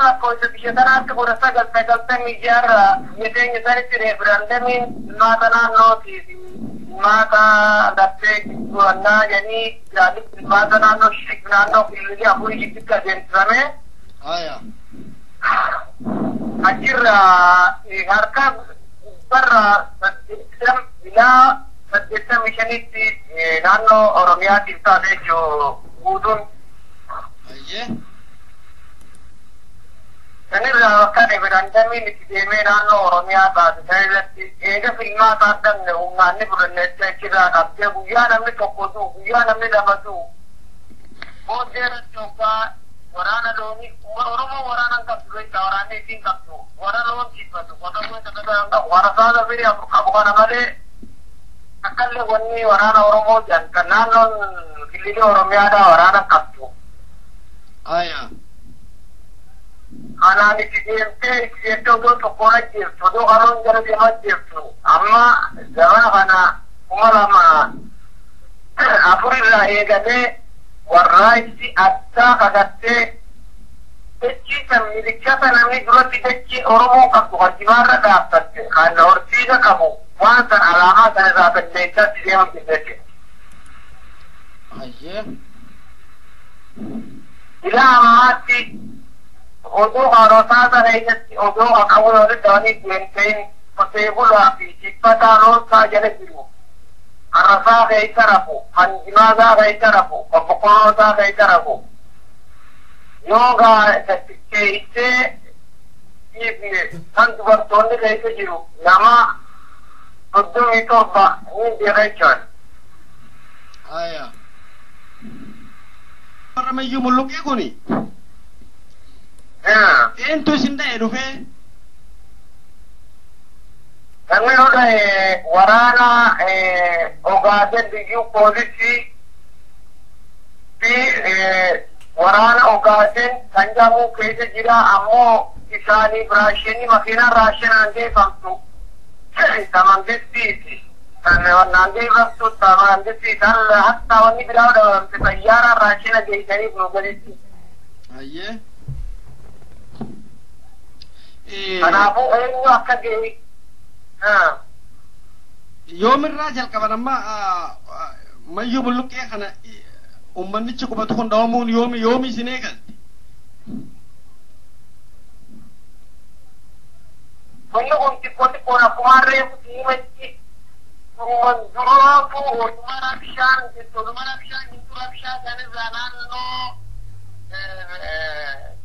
Lakkoofsa biyya tanaatti 1996rraa biyya teenya sanitti referendamiin hirmaata naannootii fi hirmaata gartee gidduannaa jedhanii hirmaata naannoo naannoo kililii afurii gidduutti adeemsifame. Achirraa harka gubbarraa 80 ilaa 85tti naannoo Oromiyaatiif taate jechuu guutuun. Sanirraa bakka referendamiin itti deemee naannoo Oromiyaa taate san irratti eega filmaata dhabne humnaan ni fudhanne achirraa qabdee guyyaa namni tokko du'u, guyyaa namni lama du'u, booddee irratti hoggaa waraana loonii. Oromoo waraana hin qabdu beektaa, waraanni ittiin qabdu warra loon tiifatu, qotamuu qabu, warra saala firii afur qabu kana malee akkallee wanni waraana Oromoo jedhan kan naannoon kililii Oromiyaadhaa waraana qabdu. Kanaan itti deemtee itti deemtee odoo tokkoon ajjeeftu, odoo karoon jala deemaa ajjeeftu, amma zamana kana 2004rraa eegalee warraaqsi addaa kakattee dachii san milichata namni duratti dachii Oromoo qabdu kan jimaarra dhaabbatte kan horsiisa qabu waan san alaamaa san irraa balleessaatti deema jechuudha. Ilaa ammaatti oduu haarotaa sana keessatti oduu haqawwan walitti dhawanii deemteen qotee bulaa fi tikfataa loonsaa jala jiru, harrasaa keessa rafu, kan jimaasaa keessa rafu, kan boqqolloosaa keessa rafu, yoo gaa keeysee dhiifne kan dubartoonni keessa jiru nama 37 ni beeka jechuudha. Warra Mayyuu Mulluqee kuni eentu isin dha'e dhufee? Namni nu dha'e waraana Ogaaden Liyyuu Poolisii fi waraana Ogaaden kan jedhamu keessa jira, ammoo isaaniif raashinii makiinaan raashinaan geeffamtu ta mangistiiti. Kan naan geeffamtu ta mangistii kan hatta wanni biraa dhabamte xayyaaraan raashina geessaniif nu gaditti. Kanaafuu eenyu akka ga'e Yoomirraa jalqaban amma Mayyuu Mulluqee kana ummannichi qubatu kun dhawamuun yoomi isin eegalte? Wanni kun xiqqoo xiqqoon akkuma reefu diimatti duruman duraatu oduma rabshaan jirtu, oduma rabshaan jirtu, rabshaa sanirraa naannoo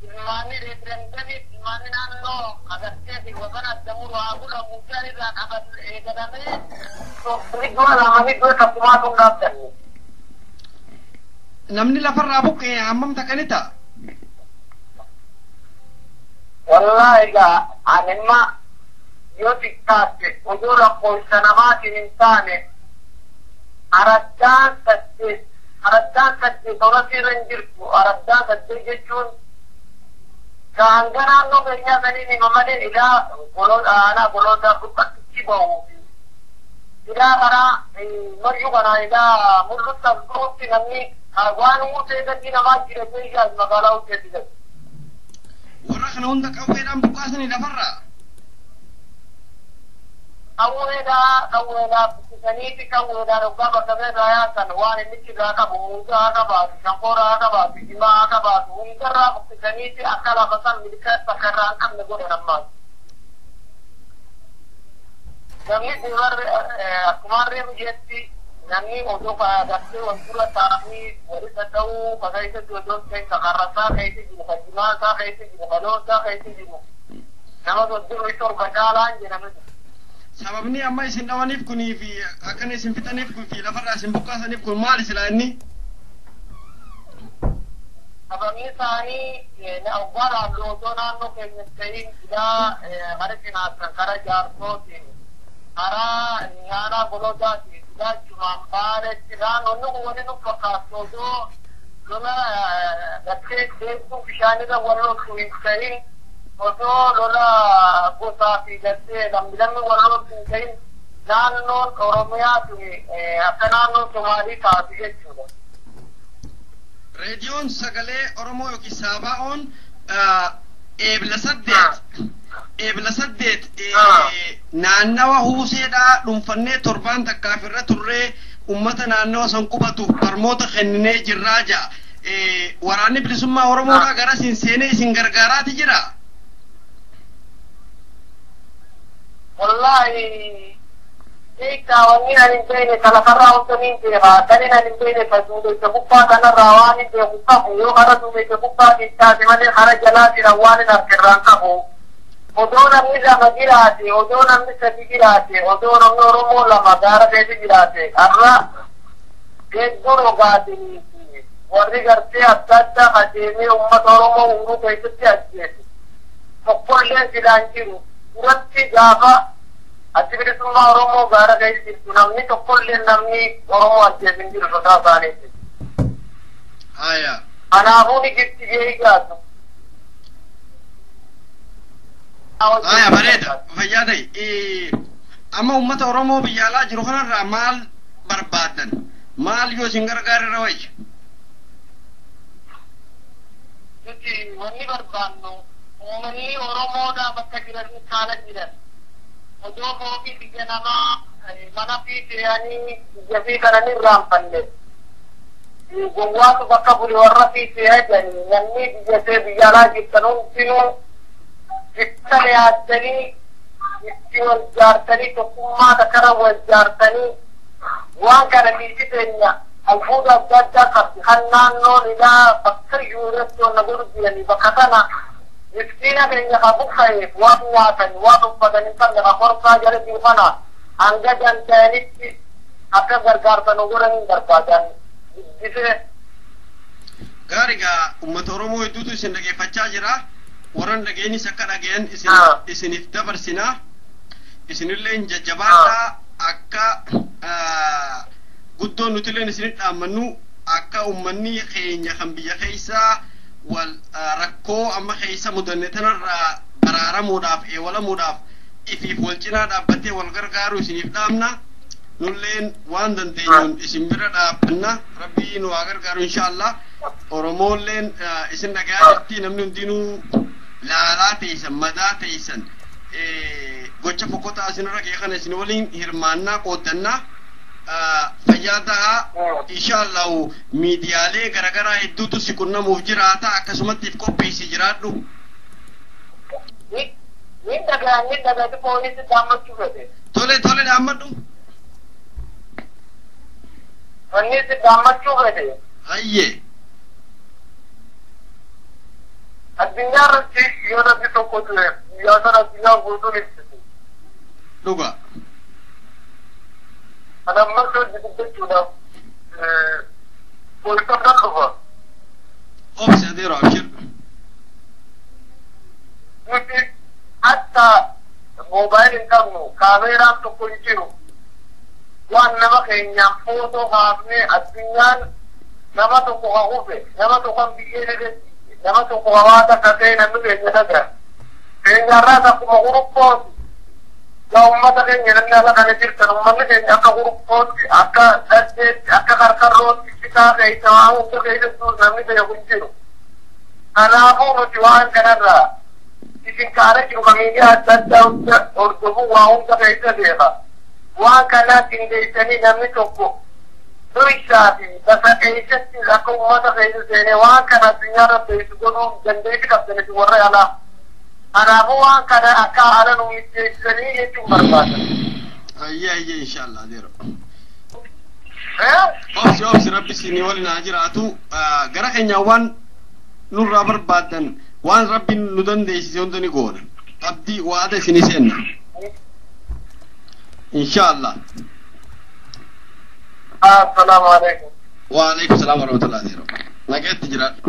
ilmaanni referendamii ilmaanni naannoo agartee fi wasan addamuu haa godhamu irraa qaban eegalamee dura lamanii dura takkumaa tun dhaabdanne. Namni lafarraa buqqee hammam takka ni ta'a? Wallaahi egaa animma yoo xiqqaatte oduu lakkoofsa namaatiin hin taane araddaan saddeet, araddaan saddeet horatti irra hin jirtu. Araddaan saddeet jechuun ka hanga naannoo keenyaa saniin hima malee ilaa goloota aanaa goloota buqqatti bahu ilaa karaa Mayyuu kanaa ilaa mul'utta durutti namni waan uutee gadi namaa jira jechuudha magaalaa uteetti gadi. Warra kana hunda qawweedhaan buqqaasanii lafarraa? Qawweedhaa buqqisaniiti, qawweedhaan hoggaa bakka irraa yaasan waan inni irraa qabu muuzaa haa qabaatu, shankooraa haa qabaatu, jimaa haa qabaatu, hundarraa buqqisaniiti akka lafa san milka bakka irraa hin qabne godhan ammaas. Namni dubarri akkuma reefu jetti namni oduu gartee wal dura taa'anii wali dadhabuu ka keessatti odoo hin ta'in ka karrasaa keessa jiru, ka jimaasaa keessa jiru, ka loonsaa keessa jiru nama 37 caalaan jedhame. Sababni amma isin dhawaniif kunii fi akkana isin fixaniif kun fi lafarraa isin buqqaasaniif kun maali silaa inni? Sababni isaanii waggaa laallu odoo naannoo keenya ta'in ilaa kara Cinaasan, kara Jaarsootiin, karaa Nyaanaa Golodaatiin ilaa Jumaan Baaletti naannoonni kun wani nu fakkaattu odoo lola gartee deemtuu bishaanirra wal loltu hin ta'in, odoo lola gosaa fi gartee lammi lammi wal loltu hin ta'in, naannoon Oromiyaa tuni akka naannoo Somaalii taatu jechuudha. Reediyoon Sagalee Oromoo yookiin Saabaa'oon Eebla 8 eebla 8 naannawa huuseedhaa dhuunfannee torbaan takkaaf irra turree ummata naannawa san qubatuuf barmoota kenninee jirraa ja'a. Waraanni bilisummaa Oromoodhaa gara isin seenee isin gargaaraati jira. Wallaahi beektaa wanni ani hin beekne kalafarraa wanta niin beekaa kanin ani hin beekne ka duubeessa gubbaa kanarraa waan hin beeku qabu yoo kara duubeessa gubbaa keessaati malee kara jalaa jiran waan hin harkirraan qabu. Odoo namni lama jiraate, odoo namni sadi jiraate, odoo namni Oromoo lama gaara keessa jiraate, har'a hedduu dhugaatii warri gartee adda addaa adeemee uummata Oromoo uuruu keessatti ajjeese. Tokkollee silaan jiru. Duratti gaafa addi bilisummaa Oromoo gaara keessa jirtu namni tokkollee namni Oromoo ajjeese hin jiru sodaa isaaniiti. Kanaafuu ni jirti jee gaatu. Haya bareeda fayyaa ta'e. Amma uummata Oromoo biyya alaa jiru kanarraa maal barbaadan? Maal yoo isin gargaarra wayya? Nuti wanni barbaannu uummanni Oromoodhaa bakka jiran haala jiran odoo fooqii biyya namaa mana fi fe'anii biyya fi kanan irraanfanne gowwaatu bakka bule warra fi fe'aa jiranii namni biyya see biyya alaa jirtan hundinuu itti yaaddanii itti wal jaartanii tokkummaa takkara wal jaartanii waan kana biyyi teenya albuuda adda addaa qabdi kan naannoon ilaa bakka yuuratti wanna godhu jiranii bakka kana miskiina keenya ka buqqa'eef waan nyaatan waan uffatan hin qabne ka korsaa jala jiru kana hanga danda'anitti akka gargaarsan godhan hin barbaadan guddisee. Gaarigaa uummata Oromoo hedduutu isin dhageeffachaa jira. Warran dhageenis akka dhageen isiniif dabarsinaa. Isinillee jajjabaadhaa akka guddoon nutilleen isinit dhaammannu akka uummanni keenya kan biyya keessaa wal rakkoo amma keessa mudanne tanarraa baraaramuudhaaf eewalamuudhaaf ifiif wal cinaa dhaabbattee wal gargaaru isiniif dhaamna. Nulleen waan dandeenyuun isin bira dhaabbanna. Rabbii nu haa gargaaru inshaallah. Oromoolleen isin dhagaa jirti namni hundinuu laalaa teessan madaa teessan gocha fokkotaa isinirra ga'e kana isin waliin hirmaannaa qooddannaa. Fayyaa tahaa inshaallahu miidiyaalee garaagaraa hedduutu si qunnamuuf jiraata akkasumatti if qopheessi jiraadhu. Ni dhagaa ni dhagaa poolisi dhaammachuu fedhe. Tole tole dhaammadhu. Wanni si dhaammachuu fedhe. Hayyee. Addunyaa irratti yoo namni tokko ture guyyaa sana addunyaa guutuun ibsiti. Dhuga. Kana ammas hojii dubbachuudhaaf poolisoota dhufa. Obsi adeero abshir. Nuti hatta moobaayil hin qabnu kaameeraan tokko hin jiru. Waan nama keenyaan footoo kaafnee addunyaan nama tokko ka kufe nama tokko kan biyyee irratti nama tokko hawaasa akka ta'e namni keenya dhagaa. Keenyarraas akkuma guruppooti. Yaa uummata keenya namni ala kana jirtan uummanni keenya akka guruppooti akka dhadheetti akka karkarrootti citaa keessa waan hunda keessattuu namni beeku hin jiru. Kanaafuu nuti waan kanarraa isin kaara jiru ka miidiyaa adda addaa hunda hordofuu waa hunda keessa beeka. Waan kanaa qindeessanii namni tokko durshaa fi bakka keessatti akka uummata keessa seenee waan kana addunyaa irra beeku godhuu dandeettii qabdan isin warra alaa. Kanaafuu waan kana akka haala nu mijjeessanii jechuun barbaadan. Ayyee ayyee inshaallah adeero. Obsi obsi rabbi isinii waliin haa jiraatu. Gara keenyaan waan nurraa barbaadan waan rabbiin nu dandeessise hunda ni goona. Abdii waada isinii seenna. Inshaallah. Assalaamu alaikum. Wa alaikum salaam wa rahmatullahi. Nagaatti jiraadhu.